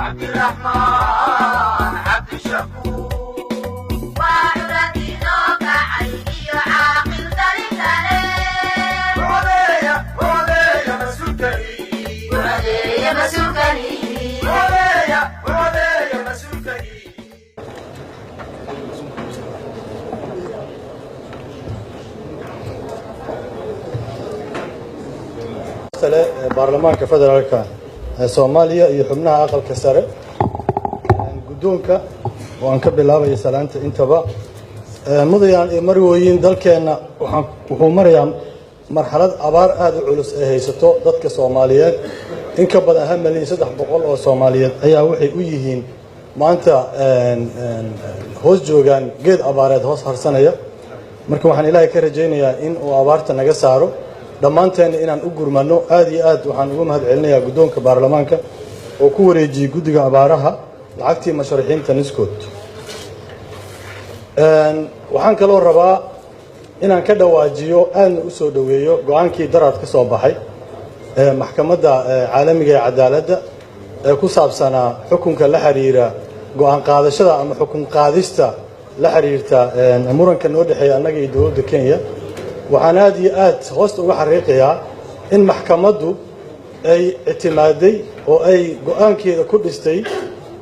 Cabdiraxmaan Cabdishakuur. Waa curadii noo kacay iyo caaqil darinkale. Odeeya, odeeya mas-uulkani. Odeeya mas-uulkani. Odeeya, odeeya mas-uulkani. Sare ee baarlamaanka federaalka ee Soomaaliya iyo xubnaha aqalka sare, guddoonka oo aan ka bilaabaya salaanta intaba, mudayaan iyo marwooyin, dalkeenna waxaan wuxuu marayaa marxalad abaar aada u culus ee haysato dadka Soomaaliyeed. In ka badan 1,300,000 oo Soomaaliyeed ayaa waxay u yihiin maanta hoos joogaan geed abaareed hoos harsanaya. Marka waxaan Ilaahay ka rajaynayaa in uu abaarta naga saaro, dhammaanteenna inaan u gurmanno. Aad iyo aad waxaan uga mahad celinayaa guddoonka baarlamaanka oo ku wareejiyey guddiga abaaraha lacagtii musharaxiinta niskood. Waxaan kaloo rabaa inaan ka dhawaajiyo, aadna u soo dhoweeyo go-aankii daraad ka soo baxay ee maxkamadda caalamiga ee cadaaladda ee ku saabsanaa xukunka la xiriira go-aan qaadashada ama xukun qaadista la xiriirta muranka noo dhexeeya annaga iyo dowladda Kenya. Waxaan aad iyo aad hoosta uga xariiqayaa in maxkamaddu ay ictimaaday oo ay go-aankeeda ku dhistay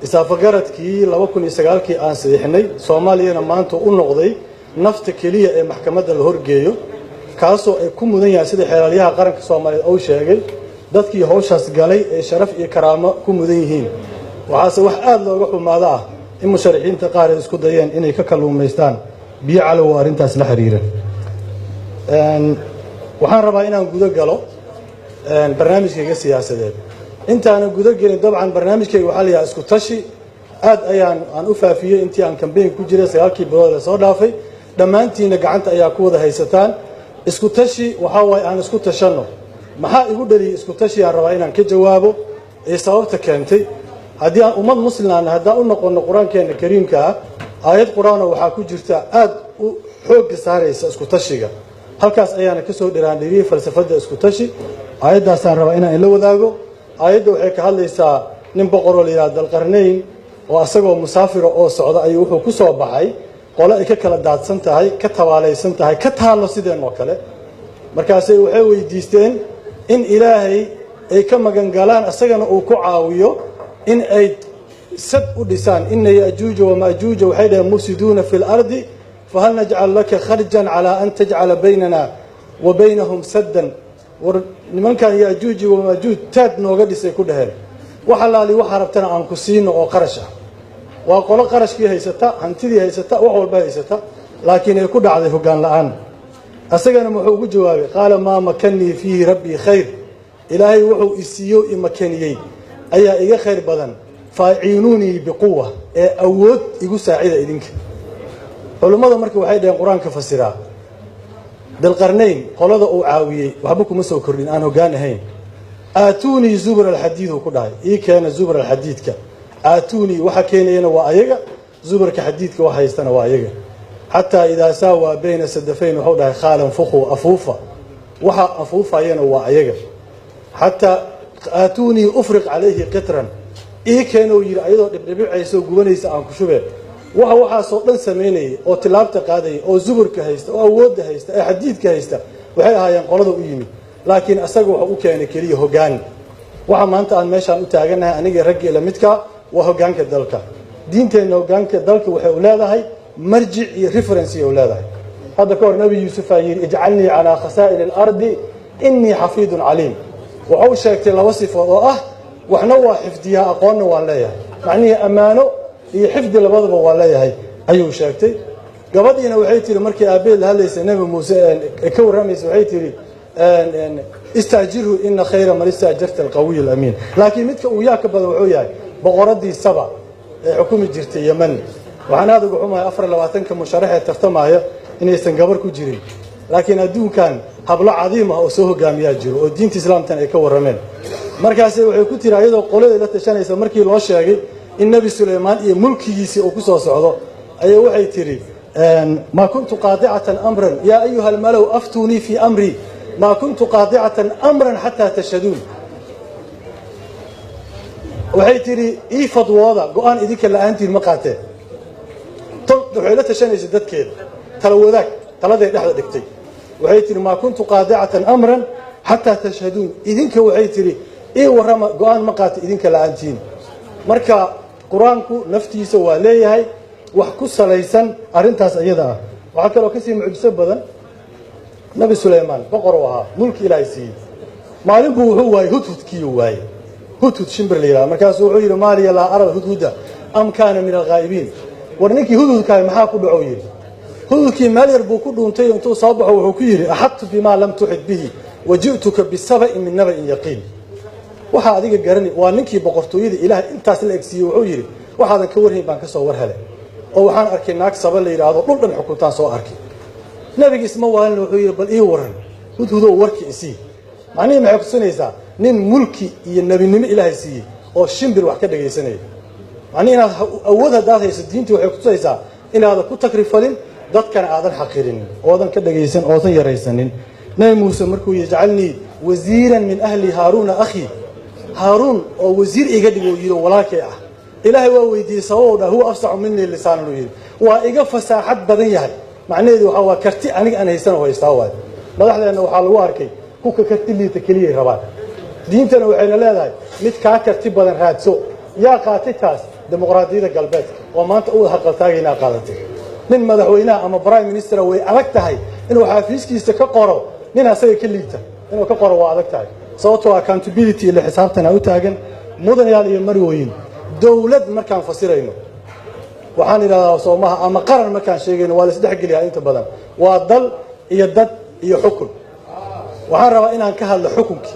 isaafogaradkii 2009-kii aan saxiixnay, Soomaaliyana maanta u noqday nafta keliya ee maxkamadda la horgeeyo, kaasoo ay ku mudan yahay, sida xeelaalyaha qaranka Soomaaliyeed uu sheegay, dadkii hawshaas galay ee sharaf iyo karaamo ku mudan yihiin. Waxaase wax aada looga xumaado ah in musharaxiinta qaar ay isku dayeen inay ka kalluumaystaan biyo calow oo arrintaas la xiriira. Waxaan rabaa inaan gudo galo barnaamijkayga siyaasadeed. Intaanan gudo gelin, dabcan barnaamijkayga waxaa la yidhaha isku tashi. Aad ayaan aan u faafiyey intii aan kambeyn ku jiray 9-kii bilood ee soo dhaafay. Dhammaantiinna gacanta ayaa ku wada haysataan. Isku tashi waxaa waaye aan isku tashanno. Maxaa igu dhaliyey isku tashi? Aan rabaa inaan ka jawaabo ee sababta keentay. Haddii aan ummad muslimana haddaan u noqonno Qur-aankeena kariimka ah, aayad Qur-aana waxaa ku jirta aad u xoogga saaraysa isku tashiga. Halkaas ayaana ka soo dhiraandhiriyey falsafadda isku tashi. Aayaddaasaan rabaa inaan ila wadaago. Aayadda waxay ka hadlaysaa nin boqoroo la yidhaha Dalqarnayn oo asagoo musaafira oo socda ayuu wuxuu ku soo baxay qole ay ka kala daadsan tahay, ka tabaalaysan tahay, ka taallo sideen oo kale. Markaasay waxay weydiisteen in Ilaahay ay ka magan galaan, isagana uu ku caawiyo in ay sad u dhisaan. Ina yajuuja wamaajuuja, waxay dhaheen, mufsiduuna fi lardi, fahal najcal laka kharjan calaa an tajcala baynana wa baynahum saddan. War nimankan Yaajuuji wamaajuuj taad nooga dhisay, ku dhaheen, wax allaali waxaa rabtana aan ku siino oo qarash ah. Waa qolo qarashkii haysata, hantidii haysata, wax walba haysata, laakiin ay ku dhacday hoggaan la'aan. Asagana wuxuu ugu jawaabay, qaala maa makanii fiihi rabbii khayr, Ilaahay wuxuu isiiyo imakaniyey ayaa iga khayr badan, faaciinuunii biquwa, ee awood igu saacida idinka. Culummada marka waxay dhaheen, Qur-aanka fasiraa, Dalqarnayn qolada uu caawiyey waxba kuma soo kordhin aan hoggaan ahayn. Aatuunii zubur alxadiid, uu ku dhahay, ii keena zubur alxadiidka. Aatuunii waxa keenayana waa ayaga, zubarka xadiidka wax haystana waa ayaga. Xataa idaa saawaa bayna sadafayn, wuxuu dhahay, khaalan fuquu, afuufa, waxa afuufayana waa ayaga. Xataa aatuunii ufriq calayhi qitran, ii keenou yidhi ayadoo dhibdhibicaysa oo gubanaysa aan ku shubee. Waxa waxaasoo dhan samaynayay oo tilaabta qaadayay oo zuburka haysta oo awoodda haysta ee xadiidka haysta waxay ahaayeen qolada u yimid, laakiin asaga wuxuu u keenay keliya hoggaan. Waxa maanta aan meeshaan u taagannahay anigii raggii la midka waa hoggaanka dalka. Diinteenna hoggaanka dalka waxay u leedahay marjic iyo reference u leedahay. Hadda ka hor Nebi Yuusuf aa yidhi, ijcalnii calaa khasaa'ini alardi innii xafiidun caliim. Wuxuu sheegtay laba sifood oo ah waxna waa xifdiyaa, aqoonna waan leeyahay, macnihii ammaano iyo xifdi labadaba waa leeyahay ayuu sheegtay. Gabadhiina waxay tihi markii aabbeed la hadlaysay, Nebi Muuse ee ka warramaysa, waxay tihi, istaajirhu ina khayra man istaajarta alqawiy alamiin. Laakiin midka uu yaa ka badan wuxuu yahay boqoradii Saba ee xukumi jirtay Yemen. Waxaan aada uga xumahay 24-ka musharax ee tartamaya inaysan gabar ku jirin, laakiin adduunkan hablo cadiim ah oo soo hogaamiyaa jiro oo diinta islaamtan ay ka warrameen. Markaase waxay ku tiri ayadoo qolada la tashanaysa, markii loo sheegay in Nebi Suleymaan iyo mulkigiisii uu ku soo socdo, ayaa waxay tidhi, maa kuntu qaadicatan amran, yaa ayuha almalow aftuunii fii amrii, maa kuntu qaadicatan amran xataa tashhaduun. Waxay tidhi, ii fadwooda, go'aan idinka la'aantiin ma qaateen. Waxay la tashanaysay dadkeeda, tala wadaag, taladay dhexda dhigtay. Waxay tidhi, "Maa kuntu qaadicatan amran xataa tashhaduun." Idinka, waxay tidhi, ii warrama, go'aan ma qaata idinka la'aantiin. Marka Qur-aanku naftiisa waa leeyahay wax ku salaysan arrintaas iyada ah. Waxaa kaloo kasii mucjiso badan, Nabi Sulaymaan boqor uu ahaa, mulki Ilaahay siiyey. Maalin buu wuxuu waayey hudhudkiiyuu waayey, hudhud shimbir la yidhaha. Markaasuu wuxuu yidhi, "Maa liya laa ara alhudhuda am kaana min alghaa'ibiin." War ninkii hudhudkahay maxaa ku dhaco? Yidhi. Hudhudkii meel yar buu ku dhuuntay. Intuu soo baxo wuxuu ku yidhi, "Axadtu bimaa lam tuxid bihi waji'tuka bisaba'in min naba'in yaqiin." Waxaa adiga garani waa ninkii boqortooyada Ilaah intaas la egsiiyey. Wuxuu yidhi, waxaadan ka warhayn baan ka soo war helay, oo waxaan arkay naag Saba la yidhaahdo dhul dhan xukuntaan soo arkay. Nabiga isma waalin, wuxuu yidhi, bal ii waran hudhudow, warki isii. Macnihii maxay kutusinaysaa? Nin mulki iyo nebinimo Ilaahay siiyey oo shimbir wax ka dhagaysanaya. Macnihi inaad awood haddaad hayso, diintii waxay kutusaysaa inaadan ku takrifalin, dadkana aadan xaqirinin, oodan ka dhagaysan, oodan yaraysanin. Nabi Muuse markuu yidhi, "Jacalnii wasiiran min ahli Haaruuna akhii," Haaruun oo wasiir iga dhigo yidhi, walaalkay ah. Ilaahay waa weydiiyey sababou dhah, "Huwa afsaxu minii lisaanan," uu yidhi, waa iga fasaaxad badan yahay. Macnaheedu waxaa waa karti aniga aan haysan oo haystaa waayo. Madaxdeenna waxaa lagu arkay kuka karti liita keliyay rabaan. Diintana waxayna leedahay mid kaa karti badan raadso. Yaa qaatay taas? Dimuqraadiyadda galbeedka oo maanta u wada haqaltaagaynaa qaadatay. Nin madaxweynaha ama prime minister way adag tahay inuu xaafiiskiisa ka qoro nin asaga ka liita. Inuu ka qoro waa adag tahay, sababtoo accountability iyo xisaabtana u taagan. Mudanayaal iyo marwooyin, dowlad markaan fasirayno waxaan idhahdaa soomaha ama qaran markaan sheegayno, waa la isdhexgeliyaa inta badan, waa dal iyo dad iyo xukun. Waxaan rabaa inaan ka hadlo xukunkii.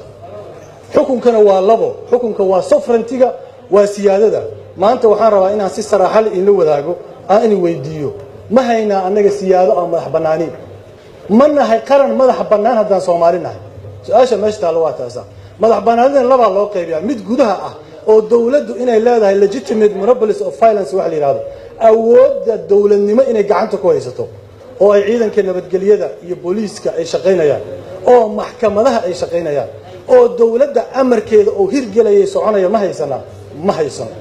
Xukunkana waa labo. Xukunka waa sovereignty-ga, waa siyaadada. Maanta waxaan rabaa inaan si saraaxale inla wadaago, aan in weydiiyo: ma haynaa annaga siyaado ama madax bannaani? Ma nahay qaran madax bannaan haddaan Soomaali nahay? Su-aasha meesha taalla waa taasa. Madax bannaanidan labaa loo qaybiyaa: mid gudaha ah oo dowladdu inay leedahay legitimate monopolies of violence wax la yidhahdo, awoodda dowladnimo inay gacanta ku haysato, oo ay ciidanka nabadgelyada iyo booliiska ay shaqaynayaan, oo maxkamadaha ay shaqaynayaan, oo dowladda amarkeeda oo hirgelayay soconaya. Ma haysanaa? Ma haysano.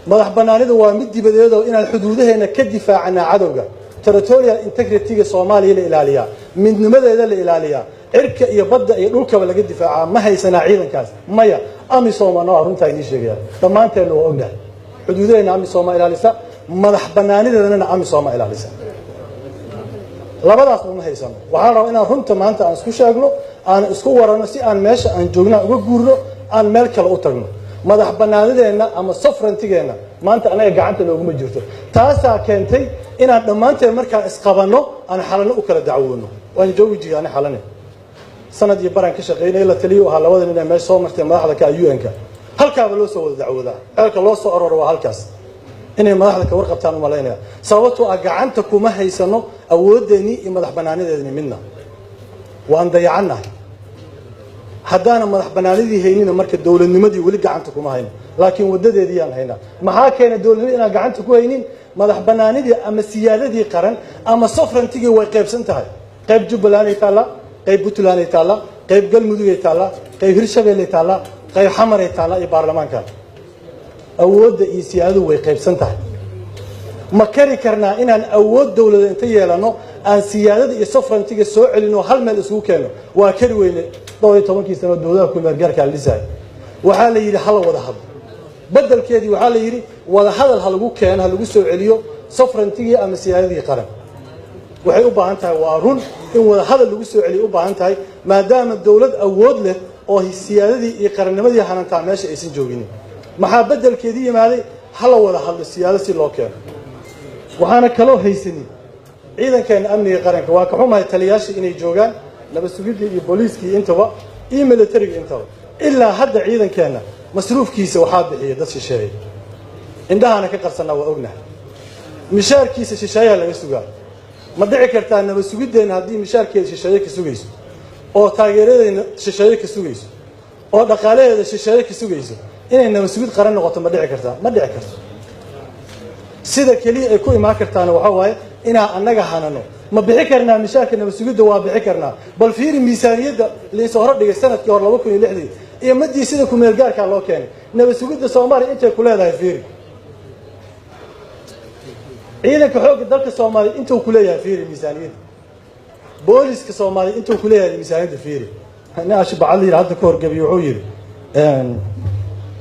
Madax bannaanidu waa mid dibadeedoo inaan xuduudaheena ka difaacanaa cadowga, territorial integrity-ga Soomaaliya la ilaaliyaa, midnimadeeda la ilaaliyaa, cirka iyo badda iyo dhulkaba laga difaacaa. Ma haysanaa ciidankaas? Maya. AMISOM noo runtaa idiin sheegaya, dhammaanteenna waa ognahay xuduudaheena AMISOM ilaalisa, madax bannaanideedana AMISOM ilaalisa. Labadaasba ma haysano. Waxaan rabaa inaan runta maanta aan isku sheegno, aan isku waranno, si aan meesha aan joognaa uga guurno, aan meel kale u tagno. Madax bannaanideenna ama sovereignty-geenna maanta anaga gacanta nooguma jirto. Taasaa keentay inaan dhammaanteen markaan isqabanno aan Xalano u kala dacwoono. Waan joogi jiray ani Xalane, sanad iyo baraan ka shaqaynay, la taliyo ahaa labada nin ee meesha soo martay madaxda ka UN-ka. Halkaaba loo soo wada dacwoodaa, ceelka loo soo arooro waa halkaas. Inay madaxda ka warqabtaan u malaynaya, sababtoo ah gacanta kuma haysano awoodeennii iyo madax bannaanideedni midna. Waan dayacannahay. Haddaana madax bannaanidii haynina, marka dowladnimadii weli gacanta kuma hayno, laakiin waddadeediiyaan haynaa. Maxaa keenay dowladnimadi inaan gacanta ku haynin? Madax bannaanidii ama siyaadadii qaran ama sovereignty-gii way qaybsan tahay. Qayb Jubbaland ay taallaa, qayb Puntland ay taallaa, qayb Galmudug ay taallaa, qayb Hirshabelle ay taallaa, qayb Xamar ay taallaa iyo baarlamaanka. Awoodda iyo siyaadadu way qaybsan tahay. Ma kari karnaa inaan awood dowlada inta yeelano aan siyaadada iyo sovereignty-ga soo celino, hal meel isugu keenno? Waa kari weyne. Dhowr iyo tobankii sano dowladaha kumeelgaarkaa la dhisaayo, waxaa la yidhi hala wada hadlo. Beddelkeedii waxaa la yidhi wada hadal ha lagu keeno, ha lagu soo celiyo sovereignty-gii ama siyaadadii qaran. Waxay u baahan tahay, waa run, in wada hadal lagu soo celiyo u baahan tahay, maadaama dowlad awood leh oo siyaadadii iyo qarannimadii hanantaa meesha aysan jooginin. Maxaa beddelkeedii yimaaday? Hala wada hadlo siyaado si loo keeno. Waxaana kaloo haysanin ciidankeena amniga qaranka. Waa ka xumahay taliyaasha inay joogaan, nabad sugidii iyo booliiskii intaba iyo militariga intaba. Ilaa hadda ciidankeenna masruufkiisa waxaa bixiya dad shisheeye. Indhahaana ka qarsanaa, waa ognahay. Mishaarkiisa shisheeyaha laga sugaa. Ma dhici kartaa nabad sugideenna haddii mishaarkeeda shisheeye ka sugayso, oo taageeradeena shisheeye ka sugayso, oo dhaqaalaheeda shisheeye ka sugayso, inay nabad sugid qaran noqoto? Ma dhici kartaa? Ma dhici karto. Sida keliya ay ku imaan kartaana waxaa waaye inaa annaga hanano. Ma bixi karnaa mishaarka nabad sugidda? Waa bixi karnaa. Bal fiiri miisaaniyadda liinsoo hore dhigay sanadkii hore, 2006-dii. Iyo madii sida kumeel gaarkaa loo keenay. Nabad sugidda Soomaaliya intay ku leedahay fiiri. Ciidanka xoogga dalka Soomaaliya intuu ku leeyahay fiiri miisaaniyadda. Booliska Soomaaliya intuu ku leeyahay miisaaniyadda fiiri. Nin Ashbacali yidhi hadda ka horgebiye, wuxuu yidhi: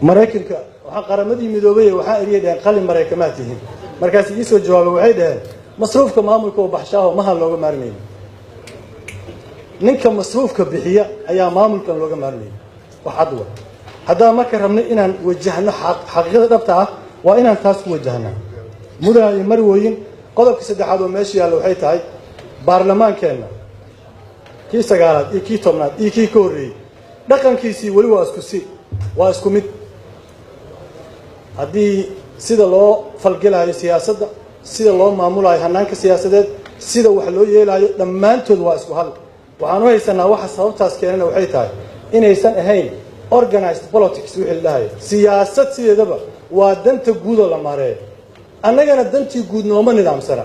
"Maraykanka waxaa Qaramadii Midoobay waxaa eriyay dheheen qalin Maraykamaa tihiin." Markaas ii soo jawaabay, waxay dhaheen: "Masruufka maamulka oo baxshaaho mahan looga maarmaynin. Ninka masruufka bixiya ayaa maamulkan looga maarmaynin." Wax cad wa. Haddaan marka rabnay inaan wajahno xaqiiqada dhabta ah, waa inaan taas ku wajahnaa. Mudana iyo marwooyin, qodobka saddexaad oo meesha yaalla waxay tahay baarlamaankeenna kii sagaalaad iyo kii 10aad iyo kii ka horreeyey dhaqankiisii weli waa isku si, waa isku mid. Haddii sida loo falgelayo siyaasadda, sida loo maamulayo hanaanka siyaasadeed, sida wax loo yeelayo, dhammaantood waa isku hal. Waxaan u haysanaa waxa sababtaas keenana waxay tahay inaysan ahayn organized politics. Wixii la dhahayo siyaasad sideedaba waa danta guudoo la maareeyo. Annagana dantii guud nooma nidaamsana.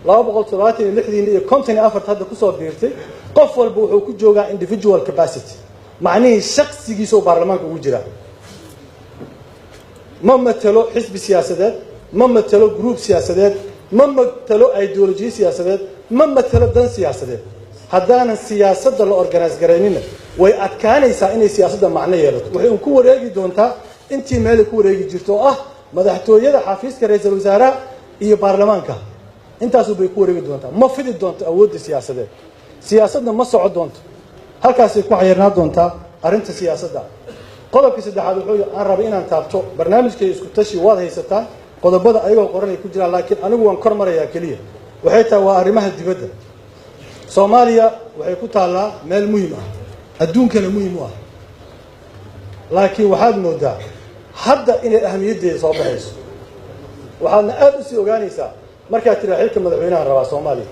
276diina iyo 54ta hadda kusoo biirtay, qof walba wuxuu ku joogaa individual capacity, macnihii shaksigiisa oo baarlamaanka ugu jiraa. Ma matelo xisbi siyaasadeed, ma matelo group siyaasadeed, ma matelo ideolojiye siyaasadeed, ma matelo dan siyaasadeed. Haddaanan siyaasadda la organise garaynina, way adkaanaysaa inay siyaasadda macno yeelato. Waxay un ku wareegi doontaa intii meelay ku wareegi jirto oo ah madaxtooyada, xafiiska ra-iisul wasaaraha iyo baarlamaanka. Intaasu bay ku wareegi doontaa. Ma fidi doonto awoodda siyaasadeed, siyaasadna ma soco doonto, halkaasay ku xayirnaa doontaa arrinta siyaasadda. Qodobka saddexaad wuxuu aan rabay inaan taabto barnaamijkay isku tashi. Waad haysataan qodobada ayagoo qoranay ku jiraan, laakiin anigu waan kor marayaa keliya. Waxay tahay waa arrimaha dibadda. Soomaaliya waxay ku taallaa meel muhim ah, adduunkana muhim u ah, laakiin waxaad moodaa hadda inay ahamiyaddeeda soo baxayso. Waxaadna aada usii ogaanaysaa markaad tiraa xilka madaxweynaha rabaa Soomaaliya.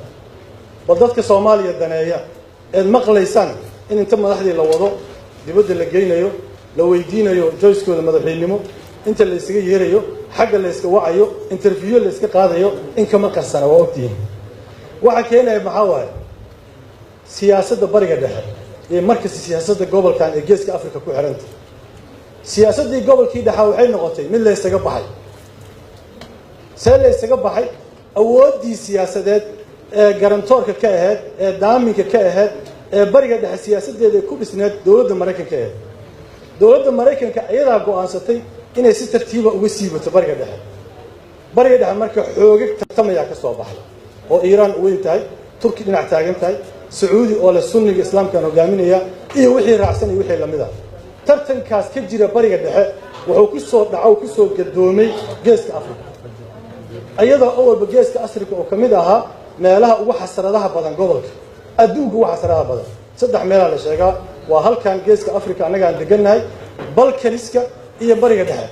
Bal dadka Soomaaliya daneeya eed maqlaysaan in inta madaxdii la wado dibadda la geynayo, la weydiinayo joyskooda madaxweynenimo, inta la ysaga yeerayo, xagga la yska wacayo, interview la yska qaadayo, in kama qarsana, waa ogtihiin. Waxa keenaya maxaa waaye? Siyaasadda Bariga Dhexe iyo markasta siyaasadda gobolkan ee Geeska Africa ku xihanta. Siyaasaddii gobolkii dhexaa waxay noqotay mid la ysaga baxay. See la ysaga baxay? Awooddii siyaasadeed ee garantoorka ka ahayd, ee daaminka ka ahayd, ee Bariga Dhexe siyaasaddeeda ku dhisneed, dowladda Maraykanka ahayd. Dowladda Maraykanka iyadaa go'aansatay inay si tartiiba uga siibato Bariga Dhexe. Bariga Dhexe marka xoogag tartamayaa ka soo baxay oo Iiraan u weyn tahay, Turki dhinac taagan tahay, Sacuudi oo leh Sunniga Islaamkaan hogaaminaya, iyo wixii raacsan iyo wixii lamid ah. Tartankaas ka jira Bariga Dhexe wuxuu ku soo dhaco, ku soo gadoomay Geeska Africa, iyadoo awalba Geeska Africa oo ka mid ahaa meelaha ugu xasradaha badan gobolka, adduunka ugu xasradaha badan. Saddex meelaa la sheegaa: waa halkan Geeska Africa annagaan degannahay, Balkaniska iyo Bariga Dhexe.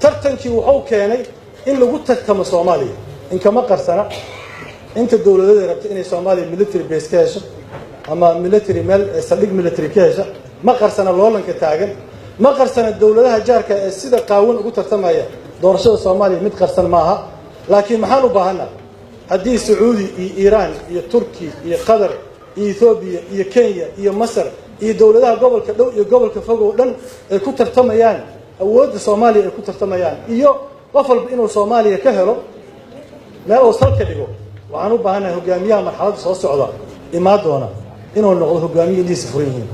Tartankii wuxuu keenay in lagu tartamo Soomaaliya. Inkama qarsana inta dowladada rabta inay Soomaaliya military base ka hesho ama military meel saldhig military ka hesha. Ma qarsana loolanka taagan. Ma qarsana dowladaha jaarka ee sida qaawan ugu tartamaya doorashada Soomaaliya. Mid qarsan maaha. Laakiin maxaan u baahanaa? Haddii Sacuudi iyo Iiraan iyo Turki iyo Qatar iyo Ethoobiya iyo Kenya iyo Masar iyo dowladaha gobolka dhow iyo gobolka fog oo dhan ay ku tartamayaan awoodda Soomaaliya, ay ku tartamayaan iyo qof walba inuu Soomaaliya ka helo meel uu salka dhigo, waxaan u baahannahay hogaamiyaha marxaladda soo socda imaan doona inuu noqdo hogaamiye indhihiisa furan yihiin,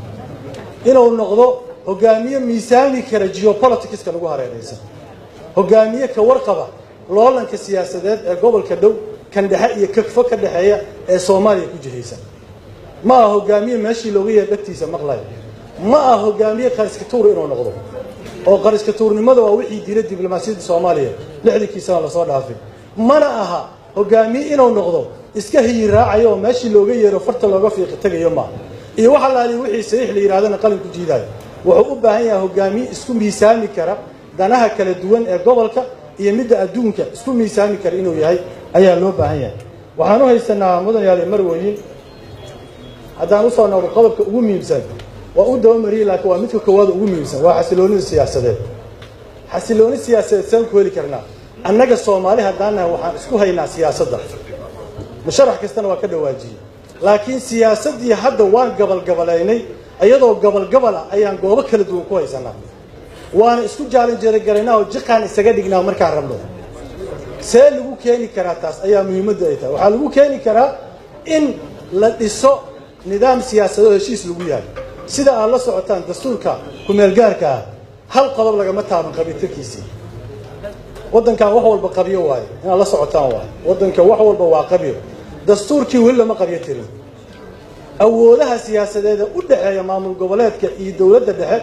inuu noqdo hogaamiye miisaami kara geopoliticska lagu hareeraysan, hogaamiye ka warqaba loolanka siyaasadeed ee gobolka dhow, kan dhexe iyo kafo ka dhexeeya ee Soomaaliya ku jihaysan. Ma aha hogaamiye meeshii looga yeer dhegtiisa maqlayo. Ma aha hogaamiye qariska tuur inuu noqdo, oo qariska tuurnimada waa wixii dilay diblomaasiyadda Soomaaliya 60kii sano lasoo dhaafay. Mana aha hogaamiye inuu noqdo iska hiyi raacayo oo meeshii looga yeero farta looga fiiqi tagayo maaha, iyo wax allaali wixii saxiix la yidhahdana qalin ku jiidayo. Wuxuu u baahan yahay hogaamiye isku miisaami kara danaha kala duwan ee gobolka iyo midda adduunka, isku miisaami kara inuu yahay ayaa loo baahan yahay. Waxaan u haysanaa, mudanayaal iyo marwooyin, haddaan usoo noqdo qodobka ugu muhiimsan, waa u dabamariyey, laakiin waa midka koowaad ugu muhiimsan, waa xasiloonida siyaasadeed. Xasilooni siyaasadeed saan ku heli karnaa? Annaga Soomaali haddaan nahay, waxaan isku haynaa siyaasadda. Musharax kastana waa ka dhawaajiyey, laakiin siyaasaddii hadda waan gabalgabalaynay. Iyadoo gobol gobol ah ayaan goobo kala duwan ku haysanaa, waana isku jaalinjeerogaraynaa oo jiqaan isaga dhignaa markaan rabno. See lagu keeni karaa? Taas ayaa muhiimadda ay tahay. Waxaa lagu keeni karaa in la dhiso nidaam siyaasadoo heshiis lagu yahay. Sida aad la socotaan, dastuurka kumeelgaarka ah hal qodob lagama taaban qabitirkiisii. Waddankan wax walba qabyo waaye, inaad la socotaan waaye. Waddanka wax walba waa qabyo, dastuurkii weli lama qabyo tirin. Awoodaha siyaasadeeda u dhexeeya maamul goboleedka iyo dowladda dhexe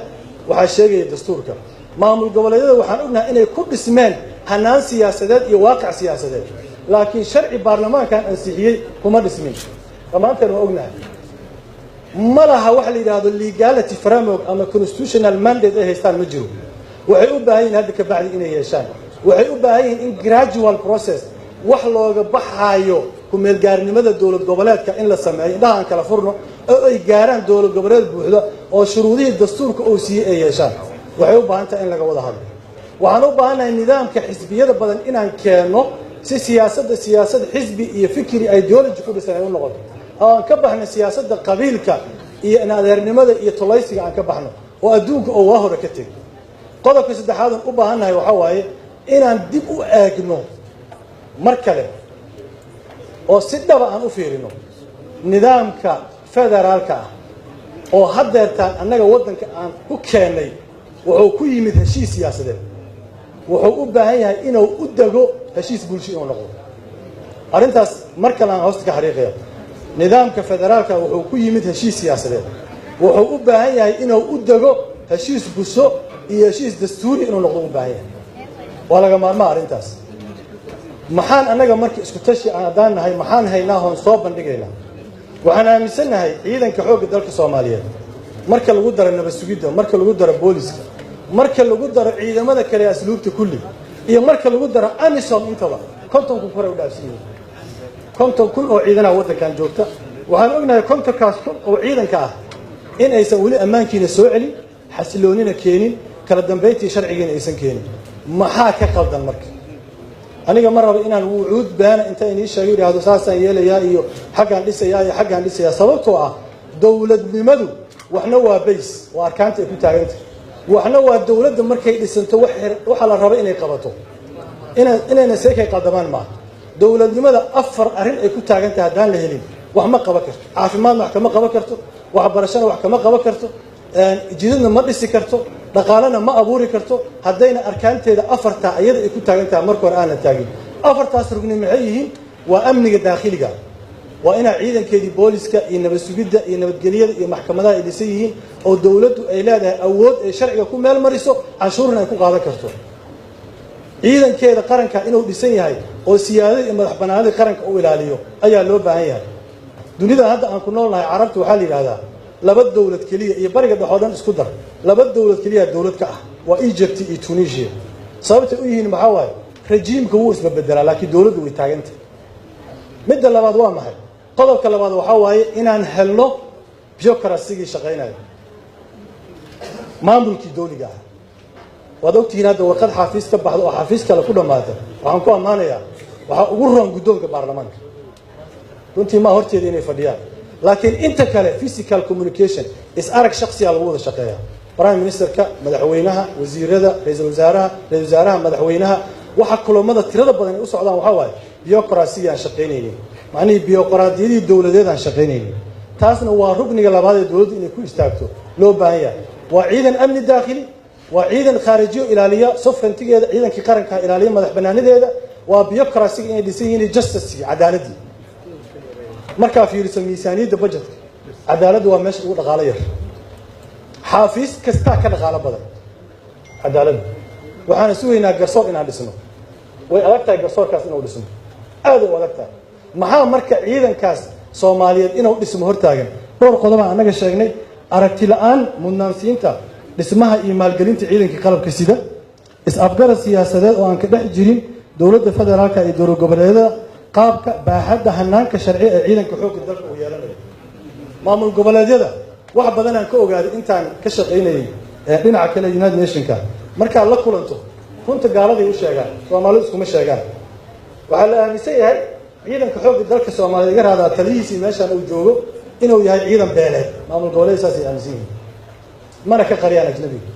waxaa sheegaya dastuurka. Maamul goboleedyada waxaan ognahay inay ku dhismeen hanaan siyaasadeed iyo waaqic siyaasadeed, laakiin sharci baarlamaankan ansixiyey kuma dhismin. Dhammaanteen waa ognahay, ma laha waxa la yidhaahdo legality framework ama constitutional mandate ay haystaan ma jiro. Waxay u baahan yihin hadda ka bacdi inay yeeshaan. Waxay u baahan yihiin in gradual process wax looga baxaayo kumeelgaarnimada dowlad goboleedka in la sameeyo, indhaha aan kala furno oo ay gaaraan dowlad goboleed buuxda oo shuruudihii dastuurka uu siiyey ay yeeshaan. Waxay u baahan tahay in laga wada hadlo. Waxaan u baahannahay nidaamka xisbiyada badan inaan keenno, si siyaasadda siyaasad xisbi iyo fikri ideology ku dhisan ay u noqoto, oo aan ka baxno siyaasadda qabiilka iyo inadeernimada iyo tolaysiga aan ka baxno, oo adduunka oo waa hore ka tegay. Qodobka saddexaadan u baahannahay waxaa waaye inaan dib u eegno mar kale oo si dhaba aan u fiirino nidaamka federaalka ah oo haddeertaan annaga waddanka aan ku keennay. Wuxuu ku yimid heshiis siyaasadeed, wuxuu u baahan yahay inuu u dego heshiis bulsho inuu noqdo. Arrintaas mar kale aan hoosta ka xariiqaya: nidaamka federaalka wuxuu ku yimid heshiis siyaasadeed, wuxuu u baahan yahay inuu u dego heshiis bulsho iyo heshiis dastuuri inuu noqdo u baahan yahay. Waa laga maarmaa arrintaas. Maxaan annaga marka isku tashi aan haddaan nahay, maxaan haynaa hoon soo bandhigaynaa? Waxaan aaminsannahay ciidanka xoogga dalka Soomaaliyeed, marka lagu daro nabad sugidda, marka lagu daro booliska, marka lagu daro ciidamada kale ee asluubta kulli, iyo marka lagu daro AMISOM, intaba 50,000 koray u dhaafsan yihiin. 50,000 oo ciidanaha waddankan joogta. Waxaan ognahay 50-kaas kun oo ciidanka ah in aysan weli ammaankiina soo celin, xasiloonina keenin, kala dambayntii sharcigiina aysan keenin. Maxaa ka qaldan? Marka aniga ma rabo inaan wucuud baana inta inii sheego yidhaahdo saasaan yeelayaa iyo xaggaan dhisayaa iyo xaggaan dhisayaa, sababtoo ah dowladnimadu waxna waa base, waa arkaanta ay ku taagantah, waxna waa dowladda markay dhisanto waxa la rabo inay qabato. Inayna seekay qaldamaan maaha. Dowladnimada afar arrin ay ku taagan tahay haddaan la helin, wax ma qaban karto. Caafimaadna wax kama qaban karto, waxbarashana wax kama qaban karto, jidadna ma dhisi karto, dhaqaalena ma abuuri karto, haddayna arkaanteeda afartaa iyada ay ku taagan tahay marka hore aan la taagin. Afartaas rugni maxay yihiin? Waa amniga daakhiliga, waa inaa ciidankeedii booliska iyo nabad sugidda iyo nabadgelyada iyo maxkamadaha ay dhisan yihiin, oo dowladdu ay leedahay awood ay sharciga ku meel mariso, canshuurna ay ku qaadan karto. Ciidankeeda qaranka inuu dhisan yahay oo siyaadada iyo madax banaanadii qaranka u ilaaliyo ayaa loo baahan yahay. Dunida hadda aan ku nool nahay, Carabta waxaa la yidhahdaa laba dowlad keliya, iyo Bariga Dhex oo dhan isku dar, laba dowlad keliya dowlad ka ah, waa Egypt iyo Tunisia. Sababtay u yihiin maxaa waaye? Rajiimka wuu isbabedelaa, laakiin dowladdu way taagantah. Midda labaad waa maxay? Qodobka labaad waxaa waaye inaan helno bureaucracy-gii shaqaynayo, maamulkii dowliga ah. Waad ogtihiin, hadda warqad xaafiis ka baxda oo xaafiis kale ku dhammaata, waxaan ku ammaanayaa, waxaa ugu roon guddoonka baarlamaanka. Runtii maa horteeda inay fadhiyaan, laakiin inta kale physical communication, is arag shaksiyaa lagu wada shaqeeyaa. Prime ministerka, madaxweynaha, wasiirada, ra-iisul wasaaraha, ra-isul wasaaraha, madaxweynaha, waxa kulamada tirada badan ay u socdaan waxaa waaye bureaucracy aan shaqaynaynin, macnihii bureauqraadiyadii dowladeed aan shaqaynaynin. Taasna waa rukniga labaad ee dowladdu inay ku istaagto loo baahan yahay. Waa ciidan amni daakhili, waa ciidan khaarijiyo ilaaliya sovereignty-geeda, ciidankii qaranka ilaaliya madax banaanideeda, waa bureaucracy inay dhisan yihiin, justice, cadaaladii. Markaa fiiriso miisaaniyadda budgetka, cadaaladdu waa meesha ugu dhaqaalo yar. Xaafiis kastaa ka dhaqaalo badan cadaaladdu. Waxaana sugaynaa garsoor inaan dhisno. Way adag tahay garsoorkaas inuu dhismo, aad u adag tahay. Maxaa marka ciidankaas Soomaaliyeed inuu dhismo hortaagan? Dhowr qodobaan annaga sheegnay: aragti la-aan mudnaansiinta dhismaha iyo maalgelinta ciidankii qalabka sida, is-afgarad siyaasadeed oo aan ka dhex jirin dowladda federaalka iyo dowlad goboleedyada qaabka, baaxadda, hanaanka sharci ee ciidanka xoogga dalka uu yeelanayo. Maamul goboleedyada wax badan aan ka ogaaday intaan ka shaqaynayay dhinaca kale United Nationka. Markaad la kulanto, runta gaaladay u sheegaan, Soomaalidu iskuma sheegaan. Waxaa la aaminsan yahay ciidanka xoogga dalka Soomaaliya iga raadaa taliyihiisii meeshaan uu joogo. Inuu yahay ciidan beeleed. Maamul goboleed saasay aaminsan yihiin, mana ka qariyaan ajnabiga.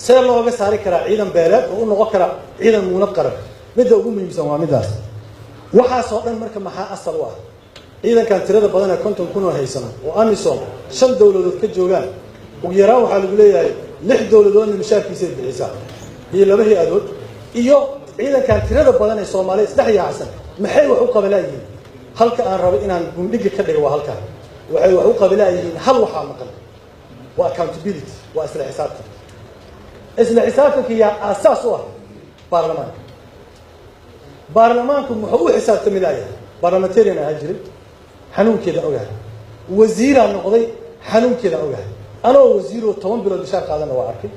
See looga saari karaa ciidan beeleed oo u noqon kara ciidan muunad qaran? Midda ugu muhiimsan waa middaas. Waxaasoo dhan marka maxaa asal u ah? Ciidankan tirada badan ee 50,000 oo haysano oo AMISOM shan dowladood ka joogaan, ugu yaraan waxaa lagu leeyahay lix dowladoodna mishaarkiisay bixisaa iyo laba hay-adood, iyo ciidankan tirada badan ee Soomaaliya isdhex yaacsan, maxay wax u qabalaayihiin? Halka aan rabo inaan gundhiga ka dhigo waa halkaan. Waxay wax u qabalaayihiin hal waxaa maqan, waa accountability, waa isla xisaabtan. Isla xisaabtanka yaa aasaas u ah? Baarlamaanka. Baarlamaanku muxuu u xisaabtami laayahay? Parliamentarian ahaa jiray, xanuunkeeda ogahay. Wasiiraa noqday, xanuunkeeda ogahay. Anoo wasiiroo 10 bilood mishaar qaadana waa arkay,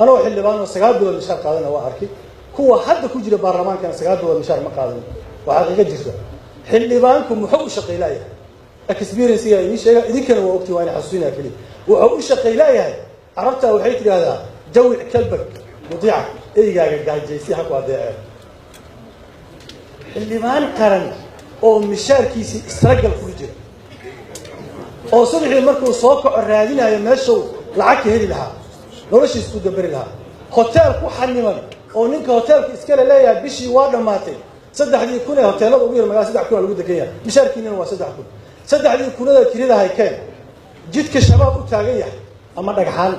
anoo xildhibaanoo 9 bilood mishaar qaadana waa arkay. Kuwa hadda ku jira baarlamaankana 9 bilood mishaar ma qaadan, waa xaqiiqo jirta. Xildhibaanku muxuu u shaqaylayahay? Experience-ga idiin sheega, idinkana waa ogtiin, waa ina xasuusinaya keliya. Wuxuu u shaqaylayahay, Carabta waxay tidhaahdaa: "جوع كلبك يطيعك", eygaaga gaajaysi ha ku adeeceen. Xildhibaan qaran oo mishaarkiisii struggle kula jira, oo subaxii markuu soo kaco raadinayo meeshuu lacag ka heli lahaa, noloshiis ku daberi lahaa, hotel ku xaniman oo ninka hoteelka iskale leeyahay bishii waa dhammaatay, 3,000 ee hoteelada ugu yar magala 3,000 aa lagu degan yahay, mishaarkiinina waa 3,000, saddexdii kunada kirida haykeen, jidka Shabaab u taagan yahay ama dhagxaan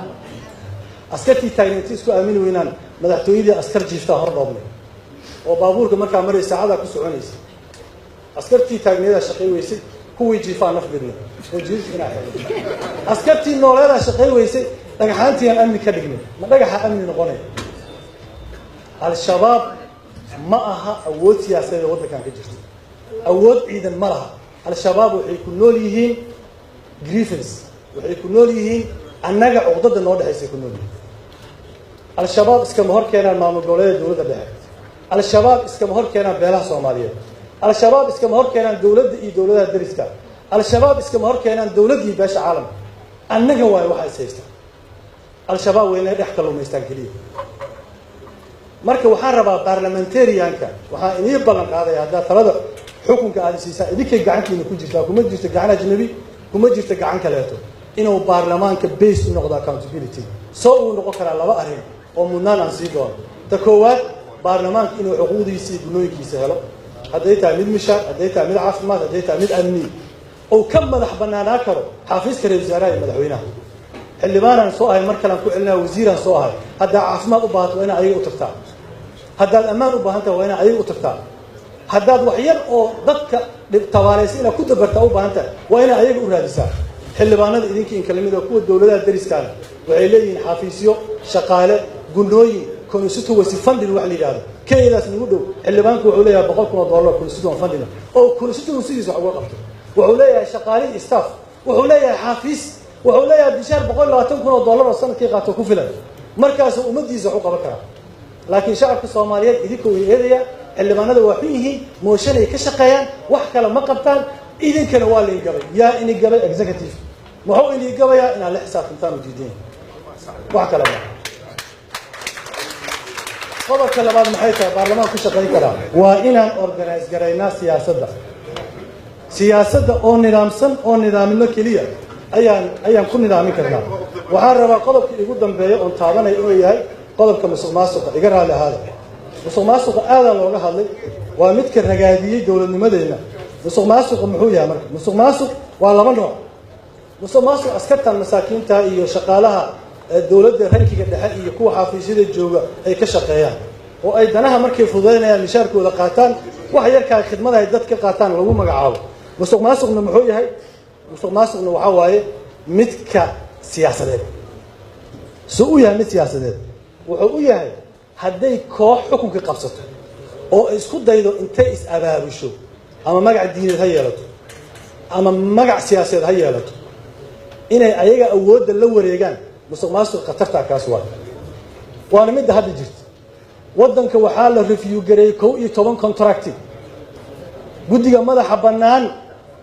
askartii taagneyti isku aamini weynaan, madaxtooyadii askar jiiftaa hor dhoobnay oo baabuurka markaa maray saacadaa ku soconaysa. Askartii taagneedaa shaqay weysay, kuwii jiifaa naf bidnay oo jiifta inaa xidhay. Askartii nooleedaa shaqay weysay, dhagxaantii aan amni ka dhignay. Ma dhagaxa amni noqonaya? Al-Shabaab ma aha awood siyaasadeed oo waddankan ka jirta, awood ciidan ma laha. Al-Shabaab waxay ku nool yihiin grievance, waxay ku nool yihiin annaga cuqdada noo dhexaysay ku nool yihiin. Al-Shabaab iskama hor keenaan maamul goboleeda, dowladda dhexe. Al-Shabaab iskama hor keenaan beelaha Soomaaliyeed. Al-Shabaab iskama hor keenaan dowladda iyo dowladaha deriska. Al-Shabaab iskama hor keenaan dowladda iyo beesha caalamka. Annaga waayo waxaa is haysta. Al-Shabaab waa inay dhex kalluumaystaan keliya. Marka waxaan rabaa parliamentarianka, waxaan inii ballan qaadaya, haddaad talada xukunka aada siisaan, idinkay gacantiina ku jirtaa, kuma jirto gacan ajnabi, kuma jirto gacan kaleeto, inuu baarlamaanka base u noqdo accountability. Soo uu noqon karaa laba arrin oo mudnaan aan sii doono. Ta koowaad, baarlamaanka inuu xuquuqdiisa iyo gunooyinkiisa helo, hadday tahay mid mishaar, hadday tahay mid caafimaad, hadday tahay mid amni, ou ka madax banaanaa karo xafiiska ra-isul wasaaraha iyo madaxweynaha. Xildhibaanaan soo ahay, mar kalean ku celinaya, wasiiraan soo ahay. Haddaad caafimaad u baahato, waa inaad ayaga u tagtaa. Haddaad ammaan u baahan tahay, waa inaad ayaga u tagtaa. Haddaad wax yar oo dadka tabaalaysa inaad ku dabartaa u baahan tahay, waa inaad ayaga u raadisaa. Xildhibaanada idinka in kala mid oo kuwa dowladaha deriskaana waxay leeyihiin xafiisyo, shaqaale, gunooyin, constituency funding wax la yidhahdo. Kenyadaas nagu dhow xildhibaanku wuxuu leeyahay $100,000 constituent funding oo constituencygiisa wax uga qabto. Wuxuu leeyahay shaqaalihii staff, wuxuu leeyahay xafiis, wuxuu leeyahay bishaar $120,000 oo sanadkii qaato ku filan. Markaasuu ummaddiisa wax u qaban karaa. Laakiin shacabka Soomaaliyeed idinka way eedaya: xildhibaanada waa xun yihiin, mooshanay ka shaqeeyaan, wax kale ma qabtaan. Idinkana waa lain gabay. Yaa ini gabay? Executive. Muxuu inii gabayaa? Inaad la xisaabtantaan u diidan, wax kale ma. Qodobka labaad maxay tahay baarlamaan ku shaqayn karaa? Waa inaan organize garaynaa siyaasadda. Siyaasadda oo nidaamsan oo nidaamino keliya ayaan ku nidaamin karnaa. Waxaan rabaa qodobka igu dambeeya oon taabanaya inuu yahay qodobka musuq maasuqa. Iga raalli ahaada, musuq maasuqa aadaa looga hadlay, waa midka ragaadiyey dowladnimadeenna. Musuq maasuqa muxuu yahay? Marka musuq maasuq waa laba nooc. Musuq maasuq askartan masaakiinta iyo shaqaalaha dowladda rankiga dhexe iyo kuwa xafiisyada jooga ay ka shaqeeyaan, oo ay danaha markay fududaynayaan mishaarkooda qaataan, wax yarkaa khidmada ay dad ka qaataan lagu magacaabo. Musuq maasuqna muxuu yahay? Musuq maasuqna waxaa waaye midka siyaasadeed. Suu u yahay mid siyaasadeed? Wuxuu u yahay hadday koox xukunka qabsato oo isku daydo intay is-abaabusho, ama magac diineed ha yeelato ama magac siyaasadeed ha yeelato, inay ayaga awoodda la wareegaan. Musuq maasuq khatartaa kaas waay, waana midda hadda jirta waddanka. Waxaa la review gareeyey 11 contracti. Guddiga madaxa bannaan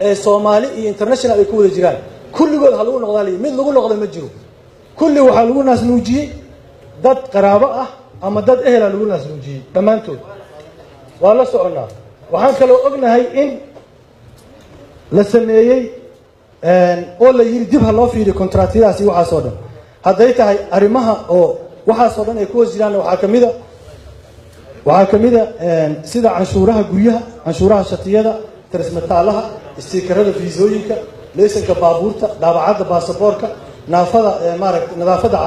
ee Soomaali iyo international ay ku wada jiraan, kulligood ha lagu noqdaa layi, mid lagu noqda ma jiro. Kulli waxaa lagu naasnuujiyey dad qaraabo ah ama dad ehela lagu naasnuujiyey dhammaantood. Waa la soconnaa. Waxaan kaloo ognahay in la sameeyey Oo la yidhi dib ha loo fiiriyo kontraatyadaas iyo waxaasoo dhan. Hadday tahay arrimaha oo waxaasoo dhan ay ku hoos jiraanna, waxaa ka mid a sida canshuuraha guryaha, canshuuraha shatiyada, tarismataalaha, istiikarada fiisooyinka, leysanka baabuurta, daabacadda baasaboorka, naafada, maaragta, nadaafadda,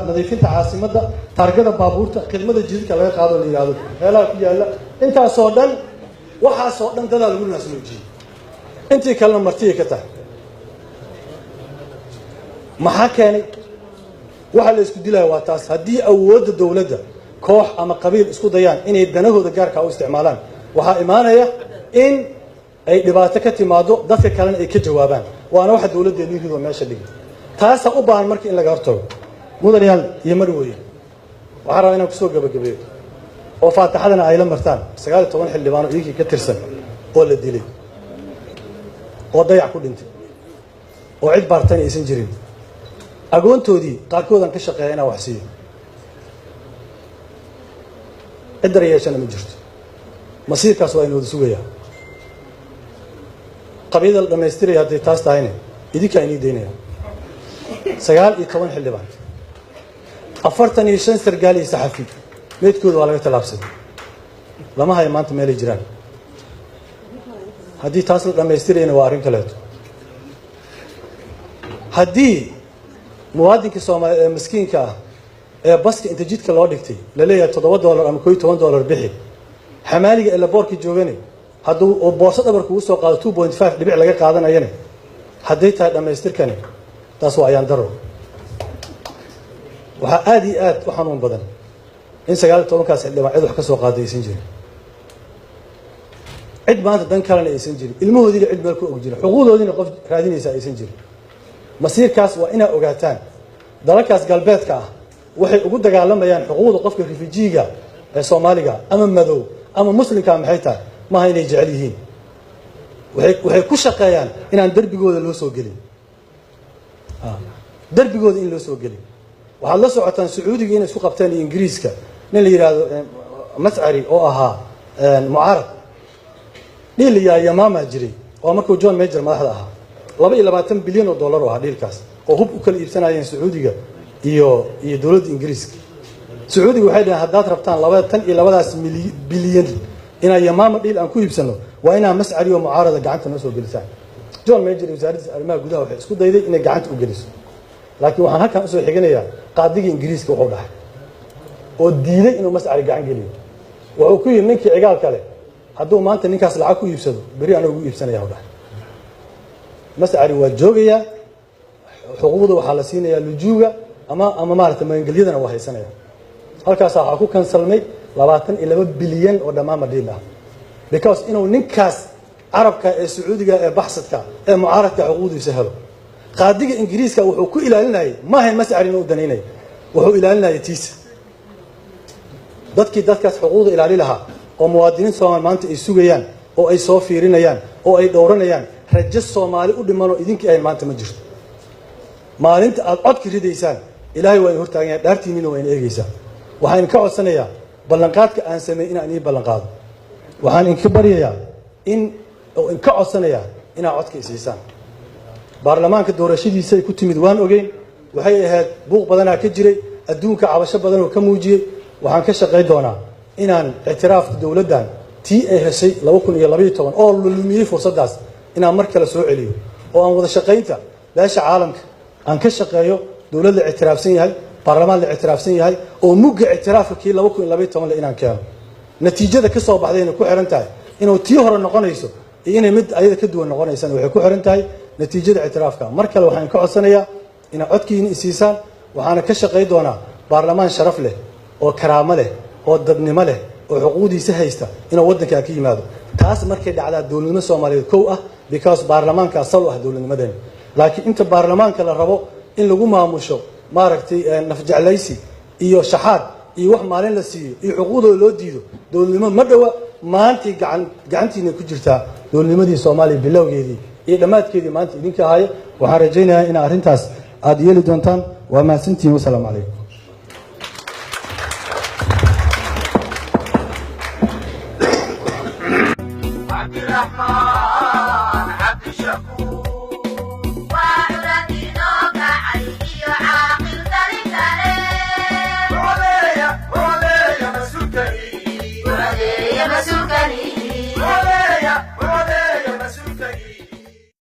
nadiifinta caasimadda, taargada baabuurta, khidmada jidadka laga qaado la yidhaahdo meelaha ku yaalla. Intaasoo dhan, waxaasoo dhan dadaa lagu naasnuujiyey, intii kalena martiyay ka tahay. Maxaa keenay? Waxa la isku dilaya waa taas. Haddii awoodda dowladda koox ama qabiil isku dayaan inay danahooda gaarkaa u isticmaalaan, waxaa imaanaya in ay dhibaato ka timaado, dadka kalena ay ka jawaabaan. Waana waxa dowladdeenu ridoo meesha dhigi. Taasaa u baahan marka in laga hortago. Mudanayaal iyo marwooyin, waxaan rabaa inaan kusoo gabagabeeyo oo faataxadana ay la martaan 19 xildhibaano idinkii ka tirsan oo la dilay oo dayac ku dhintay oo cid baartana aysan jirin. Agoontoodii qaarkoodaan ka shaqeeya inaan wax siiyo, cid daryeeshana ma jirto. Masiirkaas waa inooda sugayaa. Qabyada la dhammaystiraya hadday taas tahayna, idinkaa inii daynaya. 19 xildhibaan, 45 sargaal iyo saxafi, meydkooda waa laga tallaabsaday, lama hayo maanta meelay jiraan. Haddii taas la dhammaystirayna, waa arrin kaleeto. Haddii muwaadinka Soomaaliyeed ee miskiinka ah ee baska inta jidka loo dhigtay la leeyahay $7 ama $11 bixi, xamaaliga ee laboorka joogane hadduu oo boorso dhabar kugu soo qaado 2.5 dhibic laga qaadanayane, hadday tahay dhammaystirkani, taas waa ayaan daro. Waxaa aada iyo aad u xanuun badan in 19-kaas xildhibaan cid wax ka soo qaaday aysan jirin, cid maanta dan kalena aysan jirin, ilmahoodiina cid meel ku og jirin, xuquuqdoodiina qof raadinaysa aysan jirin. Masiirkaas waa inaa ogaataan. Dalalkaas galbeedka ah waxay ugu dagaalamayaan xuquuqda qofka refugee-ga ee Soomaaliga ama madow ama muslimka maxay tahay? Maaha inay jecel yihiin. Waxay ku shaqeeyaan inaan derbigooda loo soo gelin, derbigooda in loo soo gelin. Waxaad la socotaan Sacuudiga inay isku qabteen iyo Ingiriiska nin la yidhaahdo Mascari oo ahaa mucaarad deal yaa Yamaama jiray oo markuu John Major madaxda ahaa, 22 bilyan oo dollar oo ahaa deal-kaas oo hub u kala iibsanayeen Sacuudiga iyo dowladda Ingiriiska. Sacuudiga waxay dhaheen, haddaad rabtaan labatan iyo labadaas bilyan inaan Yamaama deal aan ku iibsano, waa inaa Mascari oo mucaarada gacanta noo soo gelisaan. John Major iyo wasaaraddiisa arrimaha gudaha waxay isku dayday inay gacanta u geliso, laakiin waxaan halkan usoo xiganayaa qaadigii Ingiriiska wuxuu dhahay oo diiday inuu Mascari gacan geliyo. Wuxuu ku yidhi, ninkii cigaal kale hadduu maanta ninkaas lacag ku iibsado, berri anaa ugu iibsanaya u dhahay. Mascari waa joogayaa, xuquuqda waxaa la siinayaa lujuuga ama maarata magangelyadana waa haysanaya. Halkaasaa waxaa ku kansalmay 22 bilyan oo dhammaama deal ah, because inuu ninkaas carabka ee Sacuudiga ee baxsadka ee mucaaradka xuquuqdiisa helo. Qaadiga Ingiriiska wuxuu ku ilaalinayay maahayn Mascari inuu danaynay, wuxuu ilaalinayay tiisa. Dadkii dadkaas xuquuqda ilaali lahaa oo muwaadiniin Soomaali maanta ay sugayaan oo ay soo fiirinayaan oo ay dhowranayaan, rajo Soomaali u dhimanoo idinkii ahayn maanta ma jirto. Maalinta aad codka ridaysaan, Ilaahay waa in hortaagan yahay, dhaartiinina waa in eegaysaa. Waxaan idinka codsanayaa ballanqaadka aan sameey inaan ii ballanqaado. Waxaan idinka baryayaa in oo idinka codsanayaa inaad codka isiisaan. Baarlamaanka doorashadiisay ku timid waan ogeyn, waxay ahayd buuq badanaa ka jiray adduunka, cabasho badan oo ka muujiyey. Waxaan ka shaqayn doonaa inaan ictiraafka dowladdan tii ay heshay 2012 oo la lumiyey fursaddaas inaan mar kale soo celiyo, oo aan wada shaqaynta beesha caalamka aan ka shaqeeyo, dowlad la ictiraafsan yahay, baarlamaan la ictiraafsan yahay oo mugga ictiraafka kii 2012 le inaan keeno. Natiijada ka soo baxdayna ku xiran tahay inuu tii hore noqonayso iyo inay mid ayada ka duwan noqonaysana, waxay ku xiran tahay natiijada ictiraafka. Mar kale waxaan ka codsanayaa inaad codkiina isiisaan. Waxaana ka shaqay doonaa baarlamaan sharaf leh oo karaamo leh oo dadnimo leh oo xuquuqdiisa haysta inuu waddankaa ka yimaado. Taas markay dhacdaa dowladnimo Soomaaliyeed kow ah, because baarlamaankaa sal u ah dowladnimadeena. Laakiin inta baarlamaanka la rabo in lagu maamusho maaragtay nafjeclaysi iyo shaxaad iyo wax maalin la siiyo iyo xuquuqdooda loo diido, dowladnimo ma dhowa. Maantay gacantiina ku jirtaa dowladnimadii Soomaaliya bilowgeedii iyo dhammaadkeedii maanta idinka ahaaye. Waxaan rajaynayaa in arrintaas aada yeeli doontaan. Waa mahadsantihiin. Wasalaamu calaykum. Cabdiraxmaan.